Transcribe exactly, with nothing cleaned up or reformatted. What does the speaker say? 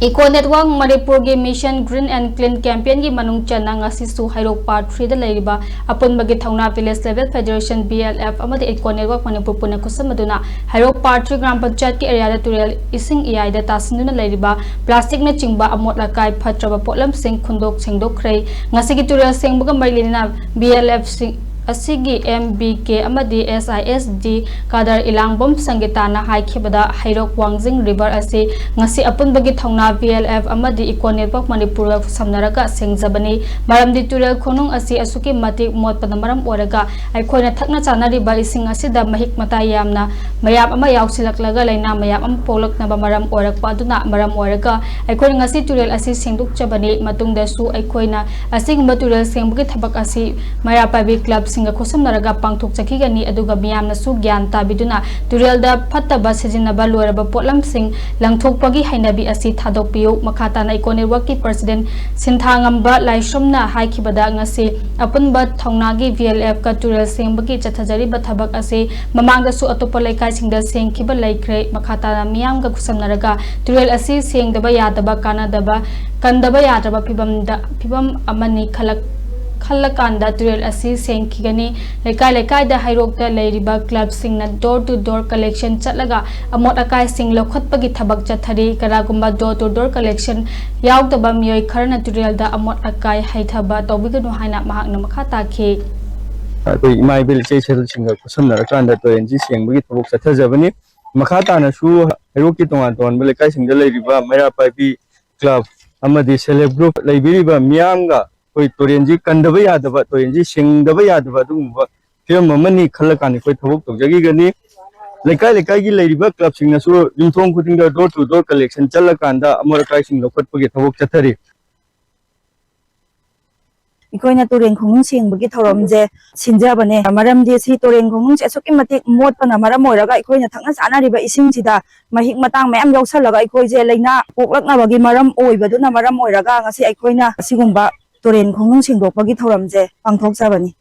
Eco Network ꯃꯅꯤꯄꯨꯔꯒꯤ Mission Green and Clean campaignꯒꯤ ꯃꯅꯨꯡ ꯆꯟꯅ ꯉꯁꯤꯁꯨ ꯍꯩꯔꯣꯛ Part threeꯗ ꯂꯩꯔꯤꯕ ꯑꯄꯨꯟꯕꯒꯤ ꯊꯧꯅꯥ Village Level Federation, V L F, ꯑꯃꯗꯤ Eco Network ꯃꯅꯤꯄꯨꯔ ꯄꯨꯟꯅ ꯈꯨꯠꯁꯝꯅꯗꯨꯅ ꯍꯩꯔꯣꯛ Part three ꯒ꯭ꯔꯥꯝ ꯄꯟꯆꯥꯌꯠꯀꯤ ꯑꯦꯔꯤꯌꯥꯗ ꯇꯨꯔꯦꯜ ꯏꯁꯤꯡ ꯏꯌꯥꯏꯗ ꯇꯥꯁꯤꯟꯗꯨꯅ ꯂꯩꯔꯤꯕ ꯄ꯭ꯂꯥꯁꯇꯤꯛꯅꯆꯤꯡꯕ ꯑꯃꯣꯠ ꯑꯀꯥꯏ ꯐꯠꯇ꯭ꯔꯕ ꯄꯣꯠꯂꯝꯁꯤꯡ ꯈꯨꯟꯗꯣꯛ ꯁꯦꯡꯗꯣꯛꯈ꯭ꯔꯦ꯫ ꯉꯁꯤꯒꯤ ꯇꯨꯔꯦꯜ ꯁꯦꯡꯕꯒ ꯃꯔꯤ ꯂꯩꯅꯅ V L F ꯁꯤꯡ ꯑꯁꯤꯒꯤ M B K ꯑꯃꯗꯤ S I S D ꯀꯥꯗꯔ ꯏꯂꯥꯡꯕꯝ ꯁꯪꯒꯤꯇꯥꯅ ꯍꯥꯏꯈꯤꯕꯗ, ꯍꯩꯔꯣꯛ ꯋꯥꯡꯖꯤꯡ ꯔꯤꯚꯔ ꯑꯁꯤ ꯉꯁꯤ ꯑꯄꯨꯟꯕꯒꯤ ꯊꯧꯅꯥ V L F ꯑꯃꯗꯤ Eco Network ꯃꯅꯤꯄꯨꯔꯒ ꯈꯨꯠꯁꯝꯅꯔꯒ ꯁꯦꯡꯖꯕꯅꯤ꯫ ꯃꯔꯝꯗꯤ ꯇꯨꯔꯦꯜ ꯈꯣꯡꯅꯨꯡ ꯑꯁꯤ ꯑꯁꯨꯛꯀꯤ ꯃꯇꯤꯛ ꯃꯣꯠꯄꯅ ꯃꯔꯝ ꯑꯣꯏꯔꯒ ꯑꯩꯈꯣꯏꯅ ꯊꯛꯅ ꯆꯥꯅꯔꯤꯕ ꯏꯁꯤꯡ ꯑꯁꯤꯗ ꯃꯍꯤꯛ ꯃꯇꯥꯏ ꯌꯥꯝꯅ ꯃꯌꯥꯝ ꯑꯃ ꯌꯥꯎꯁꯤꯜꯂꯛꯂꯒ ꯂꯥꯏꯅꯥ ꯃꯌꯥꯝ ꯑꯃ ꯄꯣꯛꯂꯛꯅꯕ ꯃꯔꯝ ꯑꯣꯏꯔꯛꯄ ꯑꯗꯨꯅ ꯃꯔꯝ ꯑꯣꯏꯔꯒ ꯑꯩꯈꯣꯏꯅ ꯉꯁꯤ ꯇꯨꯔꯦꯜ ꯑꯁꯤ ꯁꯦꯡꯗꯣꯛꯆꯕꯅꯤ꯫ ꯃꯇꯨꯡꯗꯁꯨ ꯑꯩꯈꯣꯏꯅ ꯑꯁꯤꯒꯨꯝꯕ ꯇꯨꯔꯦꯜ ꯁꯦꯡꯕꯒꯤ ꯊꯕꯛ ꯑꯁꯤ ꯃꯩꯔꯥ ꯄꯥꯏꯕꯤ ꯀ꯭ꯂꯕꯁꯤꯡꯒ ꯈꯨꯠꯁꯝꯅꯔꯒ ꯄꯥꯡꯊꯣꯛꯆꯈꯤꯒꯅꯤ꯫ ꯑꯗꯨꯒ ꯃꯤꯌꯥꯝꯅꯁꯨ ꯒ꯭ꯌꯥꯟ ꯇꯥꯕꯤꯗꯨꯅ ꯇꯨꯔꯦꯜꯗ ꯐꯠꯇꯕ ꯁꯤꯖꯤꯟꯅꯕ ꯂꯣꯏꯔꯕ ꯄꯣꯠꯂꯝꯁꯤꯡ ꯂꯪꯊꯣꯛꯄꯒꯤ ꯍꯩꯅꯕꯤ ꯑꯁꯤ ꯊꯥꯗꯣꯛꯄꯤꯌꯨ꯫ ꯃꯈꯥ ꯇꯥꯅ Eco Networkꯀꯤ President ꯁꯤꯟꯊꯥꯉꯝꯕ ꯂꯥꯏꯁ꯭ꯔꯝꯅ ꯍꯥꯏꯈꯤꯕꯗ, ꯉꯁꯤ ꯑꯄꯨꯟꯕ ꯊꯧꯅꯥꯒꯤ V L Fꯀ ꯇꯨꯔꯦꯜ ꯁꯦꯡꯕꯒꯤ ꯆꯠꯊꯖꯔꯤꯕ ꯊꯕꯛ ꯑꯁꯤ ꯃꯃꯥꯡꯗꯁꯨ ꯑꯇꯣꯞꯄ ꯂꯩꯀꯥꯏꯁꯤꯡꯗ ꯁꯦꯡꯈꯤꯕ ꯂꯩꯈ꯭ꯔꯦ꯫ ꯃꯈꯥ ꯇꯥꯅ ꯃꯤꯌꯥꯝꯒ ꯈꯨꯠꯁꯝꯅꯔꯒ ꯇꯨꯔꯦꯜ ꯑꯁꯤ ꯁꯦꯡꯗꯕ ꯌꯥꯗꯕ, ꯀꯥꯟꯅꯗꯕ, ꯀꯟꯗꯕ ꯌꯥꯗ꯭ꯔꯕ ꯐꯤꯕꯝꯗ, ꯐꯤꯕꯝ ꯑꯃꯅꯤ ꯈꯜꯂꯛ-, ꯈꯜꯂꯀꯥꯟꯗ ꯇꯨꯔꯦꯜ ꯑꯁꯤ ꯁꯦꯡꯈꯤꯒꯅꯤ꯫ ꯂꯩꯀꯥꯏ ꯂꯩꯀꯥꯏꯗ ꯍꯩꯔꯣꯛꯇ ꯂꯩꯔꯤꯕ ꯀ꯭ꯂꯕꯁꯤꯡꯅ door to door collection ꯆꯠꯂꯒ ꯑꯃꯣꯠ ꯑꯀꯥꯏꯁꯤꯡ ꯂꯧꯈꯠꯄꯒꯤ ꯊꯕꯛ ꯆꯠꯊꯔꯤ꯫ ꯀꯅꯥꯒꯨꯝꯕ door to door collection ꯌꯥꯎꯗꯕ ꯃꯤꯑꯣꯏ ꯈꯔꯅ ꯇꯨꯔꯦꯜꯗ ꯑꯃꯣꯠ ꯑꯀꯥꯏ ꯍꯩꯊꯕ ꯇꯧꯕꯤꯒꯅꯨ ꯍꯥꯏꯅ ꯃꯍꯥꯛꯅ ꯃꯈꯥ ꯇꯥꯈꯤ꯫ ꯑꯩꯈꯣꯏ ꯏꯃꯥ ꯏꯕꯦꯜ ꯏꯆꯦ ꯏꯆꯜꯁꯤꯡꯒ ꯈꯨꯠꯁꯝꯅꯔꯀꯥꯟꯗ ꯇꯨꯔꯦꯜꯁꯤ ꯁꯦꯡꯕꯒꯤ ꯊꯕꯛ ꯆꯠꯊꯖꯕꯅꯤ꯫ ꯃꯈꯥ ꯇꯥꯅꯁꯨ ꯍꯩꯔꯣꯛꯀꯤ ꯇꯣꯉꯥꯟ ꯇꯣꯉꯥꯟꯕ ꯂꯩꯀꯥꯏꯁꯤꯡꯗ ꯂꯩꯔꯤꯕ ꯃꯩꯔꯥ ꯄꯥꯏꯕꯤ ꯀ꯭ꯂꯕ ꯑꯃꯗꯤ self help group ꯂꯩꯕꯤꯔꯤꯕ ꯃꯤꯌꯥꯝꯒ ꯑꯩꯈꯣꯏ ꯇꯨꯔꯦꯜꯁꯤ ꯀꯟꯗꯕ ꯌꯥꯗꯕ, ꯇꯨꯔꯦꯜꯁꯤ ꯁꯦꯡꯗꯕ ꯌꯥꯗꯕ ꯑꯗꯨꯒꯨꯝꯕ ꯐꯤꯕꯝ ꯑꯃꯅꯤ ꯈꯜꯂꯀꯥꯟꯗ ꯑꯩꯈꯣꯏ ꯊꯕꯛ ꯇꯧꯖꯈꯤꯒꯅꯤ꯫ ꯂꯩꯀꯥꯏ ꯂꯩꯀꯥꯏꯒꯤ ꯂꯩꯔꯤꯕ ꯀ꯭ꯂꯕꯁꯤꯡꯅꯁꯨ ꯌꯨꯝꯊꯣꯡ ꯈꯨꯗꯤꯡꯗ door to door collection ꯆꯠꯂꯀꯥꯟꯗ ꯑꯃꯣꯠ ꯑꯀꯥꯏꯁꯤꯡ ꯂꯧꯈꯠꯄꯒꯤ ꯊꯕꯛ ꯆꯠꯊꯔꯤ꯫ ꯑꯩꯈꯣꯏꯅ ꯇꯨꯔꯦꯟ ꯈꯣꯡꯅꯨꯡ ꯁꯦꯡꯕꯒꯤ ꯊꯧꯔꯝꯁꯦ ꯁꯤꯟꯖꯕꯅꯦ꯫ ꯃꯔꯝꯗꯤ ꯁꯤ ꯇꯨꯔꯦꯟ ꯈꯣꯡꯅꯨꯡꯁꯦ ꯑꯁꯨꯛꯀꯤ ꯃꯇꯤꯛ ꯃꯣꯠꯄꯅ ꯃꯔꯝ ꯑꯣꯏꯔꯒ ꯑꯩꯈꯣꯏꯅ ꯊꯛꯅ ꯆꯥꯅꯔꯤꯕ ꯏꯁꯤꯡꯁꯤꯗ ꯃꯍꯤꯛ ꯃꯇꯥꯡ ꯃꯌꯥꯝ ꯌꯥꯎꯁꯜꯂꯒ ꯑꯩꯈꯣꯏꯁꯦ ꯂꯥꯏꯅꯥ ꯄꯣꯛꯂꯛꯅꯕꯒꯤ ꯃꯔꯝ ꯑꯣꯏꯕꯗꯨꯅ ꯃꯔꯝ ꯑꯣꯏꯔꯒ ꯉꯁꯤ ꯑꯩꯈꯣꯏꯅ ꯑꯁꯤꯒꯨꯝꯕ ꯇꯨꯔꯦꯟ ꯈꯣꯡꯅꯨꯡ ꯁꯦꯡꯗꯣꯛꯄꯒꯤ ꯊꯧꯔꯝꯁꯦ ꯄꯥꯡꯊꯣꯛꯆꯕꯅꯤ꯫